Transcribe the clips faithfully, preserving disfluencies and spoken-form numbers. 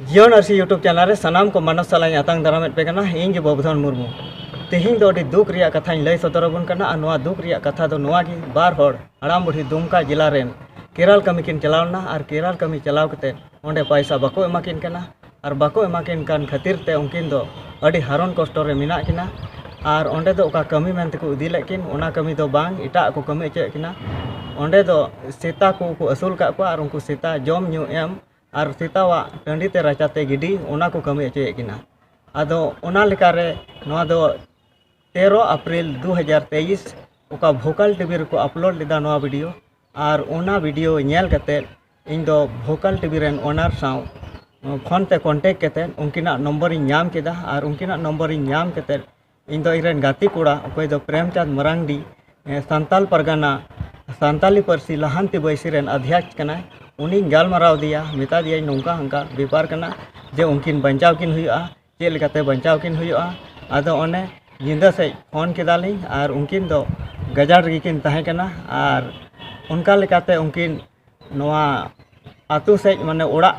ᱡᱤᱭᱚᱱ ᱟᱹᱨᱥᱤ YouTube channel ᱨᱮ ᱥᱟᱱᱟᱢ ᱠᱚ ᱢᱟᱱᱚᱥ ᱥᱟᱞᱟᱜ ᱤᱧ ᱟᱛᱟᱝ ᱫᱟᱨᱟᱢᱮᱫ ᱯᱮ ᱠᱟᱱᱟ᱾ ᱤᱧ ᱜᱮ ᱵᱚᱵᱩᱫᱷᱚᱱ ᱢᱩᱨᱢᱩ᱾ ᱛᱮᱦᱮᱧ ᱫᱚ ᱟᱹᱰᱤ ᱫᱩᱠ ᱨᱮᱭᱟᱜ ᱠᱟᱛᱷᱟᱧ ᱞᱟᱹᱭ ᱥᱚᱫᱚᱨ ᱟᱵᱚᱱ ᱠᱟᱱᱟ᱾ ᱟᱨ ᱱᱚᱣᱟ ᱫᱩᱠ ᱨᱮᱭᱟᱜ ᱠᱟᱛᱷᱟ ᱫᱚ ᱱᱚᱣᱟ ᱜᱮ, ᱵᱟᱨ ᱦᱚᱲ ᱦᱟᱲᱟᱢ ᱵᱩᱲᱦᱤ ᱫᱩᱢᱠᱟ ᱡᱮᱞᱟ ᱨᱮᱱ ᱠᱮᱨᱟᱞ ᱠᱟᱹᱢᱤ ᱠᱤᱱ ᱪᱟᱞᱟᱣ ᱞᱮᱱᱟ᱾ ᱟᱨ ᱠᱮᱨᱟᱞ ᱠᱟᱹᱢᱤ ᱪᱟᱞᱟᱣ ᱠᱟᱛᱮ ᱚᱸᱰᱮ ᱯᱟᱭᱥᱟ ᱵᱟᱠᱚ ᱮᱢᱟ ᱠᱤᱱ ᱠᱟᱱᱟ᱾ ᱟᱨ ᱵᱟᱠᱚ ᱮᱢᱟ ᱠᱤᱱ ᱠᱟᱱ ᱠᱷᱟᱹᱛᱤᱨ ᱛᱮ ᱩᱱᱠᱤᱱ ᱫᱚ ᱟᱹᱰᱤ ᱦᱟᱨᱚᱱ ᱠᱚᱥᱴᱚ ᱨᱮ ᱢᱮᱱᱟᱜ ᱠᱤᱱᱟ᱾ ᱟᱨ ᱚᱸᱰᱮ ᱫᱚ ᱚᱠᱟ ᱠᱟᱹᱢᱤ ᱢᱮᱱ ᱛᱮᱠᱚ ᱤᱫᱤ ᱞᱮᱫ ᱠᱤᱱ, ᱚᱱᱟ ᱠᱟᱹᱢᱤ ᱫᱚ ᱵᱟᱝ, ᱮᱴᱟᱜ ᱠᱚ ᱠᱟᱹᱢᱤ ᱦᱚᱪᱚᱭᱮᱫ ᱠᱤᱱᱟ᱾ ᱚᱸᱰᱮ ᱫᱚ ᱥᱮᱛᱟ ᱠᱚ ᱠᱚ ᱟᱹᱥᱩᱞ ᱠᱟᱜ ᱠᱚᱣᱟ ᱟᱨ ᱩᱱᱠᱩ ᱥᱮᱛᱟ ᱡᱚᱢ ᱧᱩ ᱮᱢ ᱟᱨ ᱥᱮᱛᱟᱣᱟᱜ ᱴᱟᱺᱰᱤ ᱛᱮ ᱨᱟᱪᱟ ᱛᱮ ᱜᱤᱰᱤ, ᱚᱱᱟ ᱠᱚ ᱠᱟᱹᱢᱤ ᱦᱚᱪᱚᱭᱮᱫ ᱠᱤᱱᱟ᱾ ᱟᱫᱚ ᱚᱱᱟ ᱞᱮᱠᱟᱨᱮ ᱱᱚᱣᱟ ᱫᱚ ᱛᱮᱨᱚ ᱮᱯᱨᱤᱞ ᱫᱩ ᱦᱟᱡᱟᱨ ᱛᱮᱭᱤᱥ ᱚᱠᱟ ᱵᱷᱳᱠᱟᱞ ᱴᱤᱵᱷᱤ ᱨᱮᱠᱚ ᱟᱯᱞᱳᱰ ᱞᱮᱫᱟ ᱱᱚᱣᱟ ᱵᱷᱤᱰᱤᱭᱳ᱾ ᱟᱨ ᱚᱱᱟ ᱵᱷᱤᱰᱤᱭᱳ ᱧᱮᱞ ᱠᱟᱛᱮᱫ ᱤᱧ ᱫᱚ ᱵᱷᱳᱠᱟᱞ ᱴᱤᱵᱷᱤ ᱨᱮᱱ ᱳᱱᱟᱨ ᱥᱟᱶ ᱯᱷᱳᱱ ᱛᱮ ᱠᱚᱱᱴᱮᱠᱴ ᱠᱟᱛᱮᱫ ᱩᱱᱠᱤᱱᱟᱜ ᱱᱚᱢᱵᱚᱨᱤᱧ ᱧᱟᱢ ᱠᱮᱫᱟ᱾ ᱟᱨ ᱩᱱᱠᱤᱱᱟᱜ ᱱᱚᱢᱵᱚᱨᱤᱧ ᱧᱟᱢ ᱠᱟᱛᱮᱫ ᱤᱧ ᱫᱚ ᱤᱧ ᱨᱮᱱ ᱜᱟᱛᱮ ᱠᱚᱲᱟ, ᱚᱠᱚᱭ ᱫᱚ ᱯᱨᱮᱢᱪᱟᱸᱫᱽ ᱢᱟᱨᱟᱝᱰᱤ, ᱮ, ᱥᱟᱱᱛᱟᱞ ᱯᱟᱨᱜᱟᱱᱟ ᱥᱟᱱᱛᱟᱞᱤ ᱯᱟᱹᱨᱥᱤ ᱞᱟᱦᱟᱱᱛᱤ ᱵᱟᱹᱭᱥᱤ ᱨᱮᱱ ᱟᱫᱷᱭᱟᱠ ᱠᱟᱱᱟᱭ, ᱩᱱᱤᱧ ᱜᱟᱞᱢᱟᱨᱟᱣ ᱫᱮᱭᱟ, ᱢᱮᱛᱟ ᱫᱮᱭᱟᱧ ᱱᱚᱝᱠᱟ ᱦᱟᱱᱠᱟ ᱵᱮᱯᱟᱨ ᱠᱟᱱᱟ, ᱡᱮ ᱩᱱᱠᱤᱱ ᱵᱟᱧᱪᱟᱣ ᱠᱤᱱ ᱦᱩᱭᱩᱜᱼᱟ, ᱪᱮᱫ ᱞᱮᱠᱟᱛᱮ ᱵᱟᱧᱪᱟᱣ ᱠᱤᱱ ᱦᱩᱭᱩᱜᱼᱟ᱾ ᱟᱫᱚ ᱚᱱᱮ ᱧᱤᱫᱟᱹ ᱥᱮᱫ ᱯᱷᱳᱱ ᱠᱮᱫᱟᱞᱤᱧ ᱟᱨ ᱩᱱᱠᱤᱱ ᱫᱚ ᱜᱟᱡᱟᱲ ᱨᱮᱜᱮ ᱠᱤᱱ ᱛᱟᱦᱮᱸ ᱠᱟᱱᱟ᱾ ᱟᱨ ᱚᱱᱠᱟ ᱞᱮᱠᱟᱛᱮ ᱩᱱᱠᱤᱱ ᱱᱚᱣᱟ ᱟᱹᱛᱩ ᱥᱮᱫ, ᱢᱟᱱᱮ ᱚᱲᱟᱜ,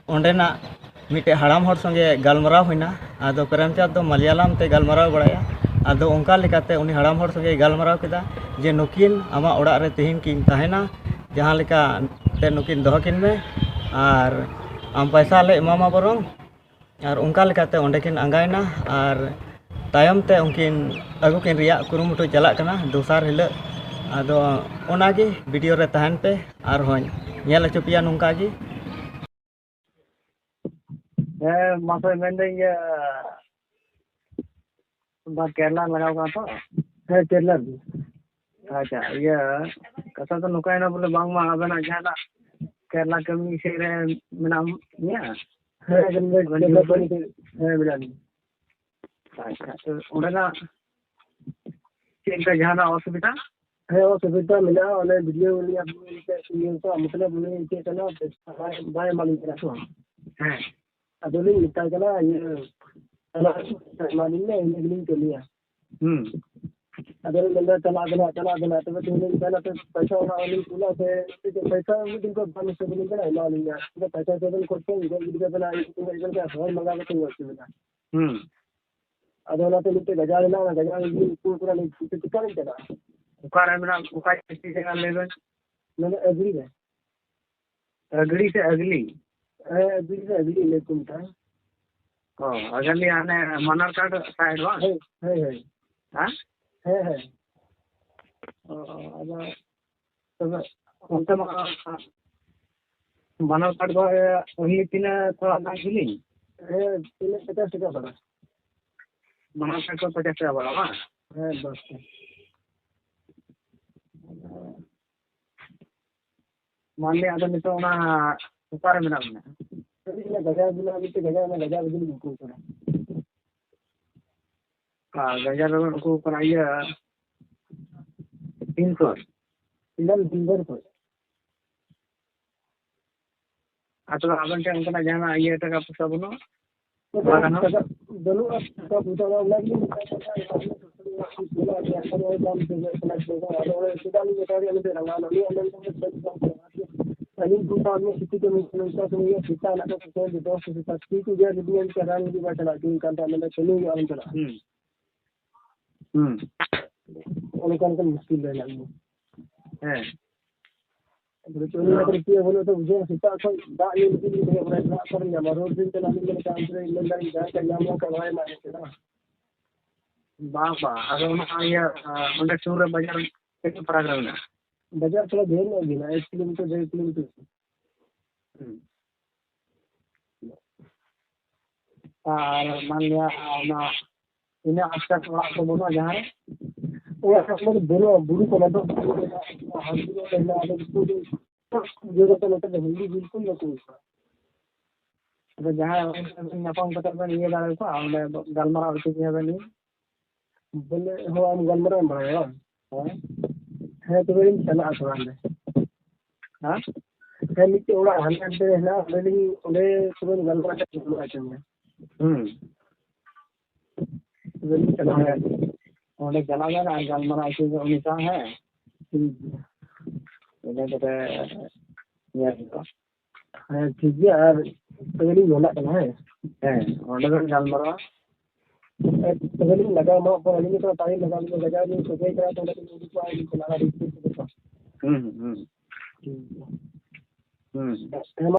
ᱚᱸᱰᱮᱱᱟᱜ ᱢᱤᱫᱴᱮᱡ ᱦᱟᱲᱟᱢ ᱦᱚᱲ ᱥᱚᱸᱜᱮ ᱜᱟᱞᱢᱟᱨᱟᱣ ᱦᱩᱭᱱᱟ᱾ ᱟᱫᱚ ᱯᱨᱮᱢᱪᱟᱸᱫᱽ ᱫᱚ ᱢᱟᱞᱭᱟᱞᱟᱢ ᱛᱮ ᱜᱟᱞᱢᱟᱨᱟᱣ ᱵᱟᱲᱟᱭᱟ᱾ ᱟᱫᱚ ᱚᱱᱠᱟ ᱞᱮᱠᱟᱛᱮ ᱩᱱᱤ ᱦᱟᱲᱟᱢ ᱦᱚᱲ ᱥᱚᱸᱜᱮ ᱜᱟᱞᱢᱟᱨᱟᱣ ᱠᱮᱫᱟ ᱡᱮ, "ᱱᱩᱠᱤᱱ ᱟᱢᱟᱜ ᱚᱲᱟᱜ ᱨᱮ ᱛᱮᱦᱮᱧ ᱠᱤᱱ ᱛᱟᱦᱮᱱᱟ, ᱡᱟᱦᱟᱸ ᱞᱮᱠᱟ ᱛᱮ ᱱᱩᱠᱤᱱ ᱫᱚᱦᱚ ᱠᱤᱱ ᱢᱮ, ᱟᱨ ᱟᱢ ᱯᱚᱭᱥᱟ ᱞᱮ ᱮᱢᱟᱢᱟ ᱵᱚᱨᱚᱝ᱾" ᱟᱨ ᱚᱱᱠᱟ ᱞᱮᱠᱟᱛᱮ ᱚᱸᱰᱮ ᱠᱤᱱ ᱟᱸᱜᱟᱭᱮᱱᱟ᱾ ᱟᱨ ᱛᱟᱭᱚᱢ ᱛᱮ ᱩᱱᱠᱤᱱ ᱟᱹᱜᱩ ᱠᱤᱱ ᱨᱮᱭᱟᱜ ᱠᱩᱨᱩᱢᱩᱴᱩ ᱪᱟᱞᱟᱜ ᱠᱟᱱᱟ ᱫᱚᱥᱟᱨ ᱦᱤᱞᱳᱜ᱾ ᱟᱫᱚ ᱚᱱᱟᱜᱮ ᱵᱷᱤᱰᱤᱭᱳ ᱨᱮ ᱛᱟᱦᱮᱱ ᱯᱮ, ᱟᱨᱦᱚᱸᱧ ᱧᱮᱞ ᱦᱚᱪᱚ ᱯᱮᱭᱟ ᱱᱚᱝᱠᱟ ᱜᱮ᱾ ᱦᱮᱸ, ᱢᱟᱥᱮ ᱢᱮᱱᱫᱟᱹᱧ, ᱤᱭᱟᱹ, ᱵᱟ, ᱠᱮᱨᱞᱟ ᱞᱟᱜᱟᱣ ᱠᱟᱱᱟ ᱛᱚ? ᱦᱮᱸ, ᱠᱮᱨᱞᱟ ᱨᱮ᱾ ᱟᱪᱪᱷᱟ, ᱤᱭᱟᱹ, ᱠᱟᱛᱷᱟ ᱫᱚ ᱱᱚᱝᱠᱟᱭᱮᱱᱟ ᱵᱚᱞᱮ, ᱵᱟᱝᱢᱟ ᱟᱵᱮᱱᱟᱜ ᱡᱟᱦᱟᱸᱱᱟᱜ ᱠᱮᱨᱞᱟ ᱠᱟᱹᱢᱤ ᱥᱮᱫ ᱨᱮ ᱢᱮᱱᱟᱜ ᱢᱮᱭᱟ? ᱦᱮᱸ, ᱟᱵᱮᱱ ᱫᱚ ᱟᱵᱮᱱ ᱠᱮᱨᱞᱟ ᱡᱩᱞ ᱠᱟᱹᱢᱤ ᱥᱮᱫ, ᱦᱮᱸ, ᱢᱮᱱᱟᱜ ᱞᱤᱧᱟ᱾ ᱟᱪᱪᱷᱟ, ᱛᱚ ᱚᱸᱰᱮᱱᱟᱜ ᱪᱮᱫ ᱞᱮᱠᱟ ᱡᱟᱦᱟᱸᱱᱟᱜ ᱚᱥᱩᱵᱤᱫᱷᱟ? ᱦᱮᱸ, ᱚᱥᱩᱵᱤᱫᱷᱟ ᱢᱮᱱᱟᱜᱼᱟ, ᱚᱱᱮ ᱵᱷᱤᱰᱤᱭᱳ ᱩᱱᱤᱭᱟᱜ ᱤᱭᱟᱹ ᱠᱚ, ᱢᱚᱛᱞᱚᱵ ᱩᱱᱤ ᱪᱮᱫ ᱠᱟᱱᱟ, ᱯᱚᱭᱥᱟ ᱵᱟᱭ, ᱵᱟᱭ ᱮᱢᱟᱞᱤᱧ ᱠᱟᱱᱟ ᱛᱚ᱾ ᱦᱮᱸ᱾ ᱟᱫᱚᱞᱤᱧ ᱢᱮᱛᱟᱭ ᱠᱟᱱᱟ, ᱤᱭᱟᱹ, ᱪᱟᱞᱟᱜ ᱟᱹᱧ, ᱮᱢᱟᱞᱤᱧ ᱢᱮ, ᱤᱱᱟᱹ ᱜᱮᱞᱤᱧ ᱠᱟᱹᱢᱤᱭᱟ᱾ ᱦᱩᱸ᱾ ᱟᱫᱚ ᱞᱤᱧ ᱢᱮᱱᱫᱟ, ᱪᱟᱞᱟᱜ ᱟᱵᱮᱱ ᱦᱟᱸᱜ, ᱪᱟᱞᱟᱜ ᱟᱵᱮᱱ ᱦᱟᱸᱜ᱾ ᱛᱚᱵᱮ ᱛᱮᱦᱮᱧ ᱞᱤᱧ ᱢᱮᱱᱟ, ᱯᱚᱭᱥᱟ ᱚᱲᱟᱜ ᱨᱮᱞᱤᱧ ᱠᱩᱞᱟ ᱥᱮ ᱪᱮᱫ? ᱯᱚᱭᱥᱟ ᱢᱤᱫ ᱫᱤᱱ ᱠᱚ ᱵᱟᱝ ᱦᱤᱥᱟᱹᱵ ᱞᱤᱧ ᱠᱟᱱᱟ, ᱮᱢᱟ ᱞᱤᱧᱟ᱾ ᱟᱫᱚ ᱯᱚᱭᱥᱟ ᱦᱤᱥᱟᱹᱵ ᱵᱮᱱ ᱠᱷᱚᱨᱪᱟ, ᱜᱤᱫᱽᱨᱟᱹ ᱯᱤᱫᱽᱨᱟᱹ ᱵᱮᱱᱟᱜ, ᱤᱧ ᱠᱚ ᱦᱮᱡ ᱞᱮᱱᱠᱷᱟᱱ ᱦᱚᱲ ᱞᱟᱜᱟ ᱠᱟᱛᱮ ᱧᱚᱜ ᱦᱚᱪᱚ ᱵᱮᱱᱟ᱾ ᱦᱩᱸ᱾ ᱟᱫᱚ ᱚᱱᱟᱛᱮ ᱢᱤᱫᱴᱮᱡ ᱜᱟᱡᱟᱲ ᱦᱮᱱᱟᱜᱼᱟ, ᱚᱱᱟ ᱜᱟᱡᱟᱲ ᱨᱮ ᱡᱩᱫᱤ ᱩᱠᱩ ᱠᱚᱨᱟ ᱞᱤᱧ ᱪᱮᱠᱟ ᱞᱤᱧ ᱪᱟᱞᱟᱜᱼᱟ? ᱚᱠᱟᱨᱮ ᱢᱮᱱᱟᱜ, ᱚᱠᱟ ᱡᱟᱭᱜᱟ ᱞᱟᱹᱭ ᱵᱮᱱ? ᱢᱟᱱᱮ ᱟᱹᱜᱽᱲᱤ ᱨᱮ᱾ ᱟᱹᱜᱽᱲᱤ ᱥᱮ ᱟᱹᱜᱽᱞᱤ? ᱦᱮᱸ, ᱟᱹᱜᱽᱲᱤ ᱥᱮ ᱟᱹᱜᱽᱞᱤ ᱞᱟᱹᱭ ᱠᱚ ᱢᱮᱛᱟᱜᱼᱟ᱾ ᱚ, ᱟᱹᱜᱽᱞᱤ ᱦᱟᱱᱮ ᱢᱟᱱᱟᱨ ᱠᱟᱴ side ᱵᱟᱝ? ᱦᱳᱭ, ᱦᱳᱭ, ᱦᱳᱭ᱾ ᱦᱮᱸ? ᱦᱮᱸ, ᱦᱮᱸ᱾ ᱚ, ᱟᱫᱚ ᱛᱚᱵᱮ ᱚᱱᱛᱮ ᱢᱟ ᱵᱟᱱᱟᱨ ᱠᱟᱴ ᱫᱚ ᱮᱢᱱᱤ ᱛᱤᱱᱟᱹᱜ ᱛᱷᱚᱲᱟ ᱜᱟᱱ ᱡᱤᱞᱤᱧ? ᱦᱮᱸ, ᱛᱤᱱᱟᱹᱜ ᱯᱚᱪᱟᱥ ᱴᱟᱠᱟ ᱯᱟᱲᱟᱜᱼᱟ᱾ ᱵᱟᱱᱟᱨ ᱠᱟᱴ ᱫᱚ ᱯᱚᱪᱟᱥ ᱴᱟᱠᱟ ᱯᱟᱲᱟᱜᱼᱟ ᱵᱟᱝ? ᱦᱮᱸ, ᱫᱚᱥ ᱴᱟᱠᱟ᱾ ᱢᱟᱱᱮ ᱟᱫᱚ ᱱᱤᱛᱚᱜ ᱚᱱᱟ ᱚᱠᱟᱨᱮ ᱢᱮᱱᱟᱜ ᱵᱮᱱᱟ? ᱟᱹᱞᱤᱧ ᱚᱱᱟ ᱜᱟᱡᱟᱲ ᱵᱮᱱᱟᱣ ᱢᱤᱫᱴᱮᱡ ᱜᱟᱡᱟᱲ, ᱚᱱᱟ ᱜᱟᱡᱟᱲ ᱨᱮᱜᱮ ᱞᱤᱧ ᱩᱠᱩ ᱠᱟᱱᱟ᱾ ᱟᱨ ᱜᱟᱡᱟᱲ ᱨᱮᱵᱮᱱ ᱩᱠᱩ ᱠᱟᱱᱟ, ᱤᱭᱟᱹ, ᱛᱤᱱ ᱠᱷᱚᱱ? ᱮᱠᱫᱚᱢ ᱫᱤᱱ ᱵᱷᱳᱨ ᱠᱷᱚᱱ᱾ ᱟᱨ ᱛᱚᱵᱮ ᱟᱵᱮᱱ ᱴᱷᱮᱱ ᱚᱱᱠᱟᱱᱟᱜ ᱡᱟᱦᱟᱱᱟᱜ ᱤᱭᱟᱹ ᱴᱟᱠᱟ ᱯᱚᱭᱥᱟ ᱵᱟᱹᱱᱩᱜᱼᱟ? ᱵᱟᱝ ᱜᱟᱱᱚᱜᱼᱟ? ᱴᱟᱠᱟ ᱵᱟᱹᱱᱩᱜᱼᱟ, ᱴᱟᱠᱟ ᱯᱚᱭᱥᱟ ᱵᱟᱝ, ᱚᱱᱟ ᱜᱮᱞᱤᱧ ᱢᱮᱛᱟᱭ ᱠᱟᱱᱟ, ᱟᱫᱚ ᱚᱱᱮ ᱪᱮᱫᱟᱜ ᱞᱤᱧ ᱢᱮᱛᱟᱭᱟ, ᱩᱱᱤ ᱫᱚ ᱨᱟᱸᱜᱟᱣ ᱮᱱᱟ, ᱩᱱᱤ ᱦᱚᱸ ᱢᱮᱱ ᱫᱟ, ᱟᱹᱞᱤᱧ ᱫᱩ ᱥᱟᱞ ᱨᱮᱱᱟᱜ ᱪᱷᱩᱴᱤ ᱠᱟᱹᱢᱤ ᱠᱟᱱᱟ, ᱥᱮᱛᱟᱜ ᱥᱮᱛᱟᱜ ᱪᱷᱩᱴᱤ ᱠᱚ ᱡᱚᱛᱚ ᱥᱮᱛᱟᱜ ᱪᱷᱩᱴᱤ ᱠᱚ ᱜᱮᱭᱟ, ᱡᱩᱫᱤ ᱮᱱᱛᱮ ᱨᱟᱱ ᱤᱫᱤ ᱵᱟᱭ ᱪᱟᱞᱟᱜ ᱠᱟᱱ ᱠᱷᱟᱱ, ᱢᱮᱱᱫᱟ ᱠᱟᱹᱢᱤ ᱦᱩᱭᱩᱜᱼᱟ, ᱟᱞᱚᱢ ᱪᱟᱞᱟᱜᱼᱟ᱾ ᱦᱩᱸ᱾ ᱦᱩᱸ᱾ ᱚᱱᱠᱟ ᱞᱮᱠᱟᱱ ᱢᱩᱥᱠᱤᱞ ᱨᱮ ᱦᱮᱱᱟᱜ ᱞᱤᱧᱟ᱾ ᱦᱮᱸ᱾ ᱟᱫᱚ ᱪᱮᱫ ᱦᱚᱸ ᱨᱩᱯᱤᱭᱟᱹ ᱵᱟᱹᱱᱩᱜ ᱛᱮ ᱵᱩᱡᱷᱟᱹᱣ, ᱥᱮᱛᱟᱜ ᱠᱷᱚᱱ ᱫᱟᱜ ᱧᱩ ᱞᱟᱹᱜᱤᱫ ᱞᱤᱧ ᱫᱩᱲᱩᱵ ᱠᱟᱱᱟ, ᱚᱲᱟᱜ ᱠᱚᱨᱮ ᱧᱟᱢᱟ, ᱨᱳᱰ ᱨᱤᱧ ᱪᱟᱞᱟᱜ ᱞᱤᱧ ᱢᱮᱱ ᱠᱟᱜᱼᱟ, ᱚᱱᱛᱮ ᱨᱮ ᱢᱮᱱ ᱫᱟᱞᱤᱧ ᱡᱟᱦᱟᱸᱭ ᱴᱟᱜ ᱧᱟᱢ ᱞᱮᱱᱠᱷᱟᱱ ᱨᱚᱦᱚᱭ ᱮᱢᱟᱭ ᱢᱮ ᱥᱮ ᱵᱟᱝ? ᱵᱟᱝ, ᱵᱟᱝ, ᱟᱫᱚ ᱚᱱᱟ ᱤᱭᱟᱹ, ᱟᱸ, ᱚᱸᱰᱮ ᱥᱩᱨ ᱨᱮ ᱵᱟᱡᱟᱨ ᱛᱤᱱᱟᱹᱜ ᱯᱷᱟᱨᱟᱠ ᱨᱮ ᱢᱮᱱᱟᱜᱼᱟ? ᱵᱟᱡᱟᱨ ᱛᱷᱚᱲᱟ ᱰᱷᱮᱨ ᱧᱚᱜ ᱜᱮ ᱢᱮᱱᱟᱜᱼᱟ, ᱮᱠ ᱠᱤᱞᱳᱢᱤᱴᱟᱨ, ᱰᱮᱲ ᱠᱤᱞᱳᱢᱤᱴᱟᱨ᱾ ᱦᱩᱸ᱾ ᱟᱨ ᱢᱟᱱ ᱞᱤᱭᱟ ᱚᱱᱟ ᱤᱱᱟᱹ ᱟᱥᱯᱟᱥ ᱚᱲᱟᱜ ᱠᱚ ᱵᱟᱹᱱᱩᱜᱼᱟ ᱡᱟᱦᱟᱸ ᱨᱮ? ᱚᱲᱟᱜ ᱠᱚ ᱵᱟᱹᱱᱩᱜᱼᱟ, ᱵᱩᱨᱩ ᱠᱚ ᱞᱟᱛᱟᱨ ᱵᱩᱨᱩ ᱨᱮ ᱦᱮᱱᱟᱜᱼᱟ, ᱦᱟᱱᱛᱮ ᱨᱮ ᱦᱮᱱᱟᱜᱼᱟ, ᱟᱫᱚ ᱩᱱᱠᱩ ᱫᱚ ᱤᱭᱟᱹ ᱠᱟᱛᱮ ᱱᱚᱛᱮ ᱫᱚ ᱦᱤᱱᱫᱤ ᱵᱤᱞᱠᱩᱞ ᱵᱟᱠᱚ ᱵᱩᱡᱷᱟᱹᱣᱟ᱾ ᱟᱫᱚ ᱡᱟᱦᱟᱸᱭ ᱧᱟᱯᱟᱢ ᱠᱟᱛᱮ ᱵᱮᱱ ᱤᱭᱟᱹ ᱫᱟᱲᱮ ᱠᱚᱣᱟ, ᱚᱸᱰᱮ ᱜᱟᱞᱢᱟᱨᱟᱣ ᱦᱚᱪᱚ ᱠᱮᱭᱟ ᱵᱮᱱ᱾ ᱵᱚᱞᱮ, ᱦᱚᱸ, ᱟᱢ ᱜᱟᱞᱢᱟᱨᱟᱣ ᱮᱢ ᱵᱟᱲᱟᱭᱟ ᱵᱟᱝ? ᱦᱮᱸ᱾ ᱦᱮᱸ, ᱛᱚᱵᱮ ᱤᱧ ᱪᱟᱞᱟᱜᱼᱟ ᱛᱷᱚᱲᱟ ᱚᱸᱰᱮ᱾ ᱦᱮᱸ? ᱦᱮᱸ, ᱢᱤᱫᱴᱮᱡ ᱚᱲᱟᱜ ᱦᱟᱱᱛᱮ ᱱᱟᱛᱮ ᱦᱮᱱᱟᱜᱼᱟ, ᱚᱸᱰᱮ ᱞᱤᱧ, ᱚᱸᱰᱮ ᱛᱚᱵᱮ ᱜᱟᱞᱢᱟᱨᱟᱣ ᱠᱟᱛᱮ ᱪᱟᱞᱟᱜᱼᱟ ᱪᱚᱝ᱾ ᱦᱩᱸ᱾ ᱛᱚᱵᱮ ᱞᱤᱧ ᱪᱟᱞᱟᱜᱼᱟ᱾ ᱦᱮᱸ᱾ ᱚᱸᱰᱮ ᱪᱟᱞᱟᱜ ᱵᱮᱱ ᱟᱨ ᱜᱟᱞᱢᱟᱨᱟᱣ ᱦᱚᱪᱚᱭ ᱵᱮᱱ ᱩᱱᱤ ᱥᱟᱶ, ᱦᱮᱸ᱾ ᱴᱷᱤᱠ ᱜᱮᱭᱟ᱾ ᱤᱱᱟᱹ ᱠᱟᱛᱮ ᱧᱮᱞ ᱦᱩᱭᱩᱜᱼᱟ᱾ ᱦᱮᱸ, ᱴᱷᱤᱠ ᱜᱮᱭᱟ᱾ ᱟᱨ ᱛᱚᱵᱮ ᱞᱤᱧ ᱢᱮᱱᱟᱜ ᱠᱟᱱᱟ, ᱦᱮᱸ᱾ ᱦᱮᱸ, ᱚᱸᱰᱮ ᱵᱮᱱ ᱜᱟᱞᱢᱟᱨᱟᱣᱟ᱾ ᱦᱮᱸ, ᱛᱚᱵᱮ ᱞᱤᱧ ᱞᱟᱜᱟᱣ ᱮᱢᱟ ᱯᱚᱨ ᱟᱹᱞᱤᱧ ᱱᱤᱛᱚᱜ ᱴᱟᱭᱤᱢ ᱞᱟᱜᱟᱣ ᱞᱤᱧ ᱞᱟᱜᱟᱣ ᱞᱤᱧ ᱥᱚᱡᱷᱮ ᱠᱟᱱᱟ, ᱛᱚ ᱚᱸᱰᱮ ᱞᱤᱧ ᱩᱰᱩᱠᱚᱜᱼᱟ, ᱟᱹᱞᱤᱧ ᱪᱟᱞᱟᱜᱼᱟ, ᱨᱤᱯᱳᱨᱴ ᱠᱚ᱾ ᱦᱩᱸ, ᱦᱩᱸ, ᱦᱩᱸ᱾ ᱴᱷᱤᱠ ᱜᱮᱭᱟ᱾ ᱦᱩᱸ᱾ ᱦᱮᱸ, ᱢᱟ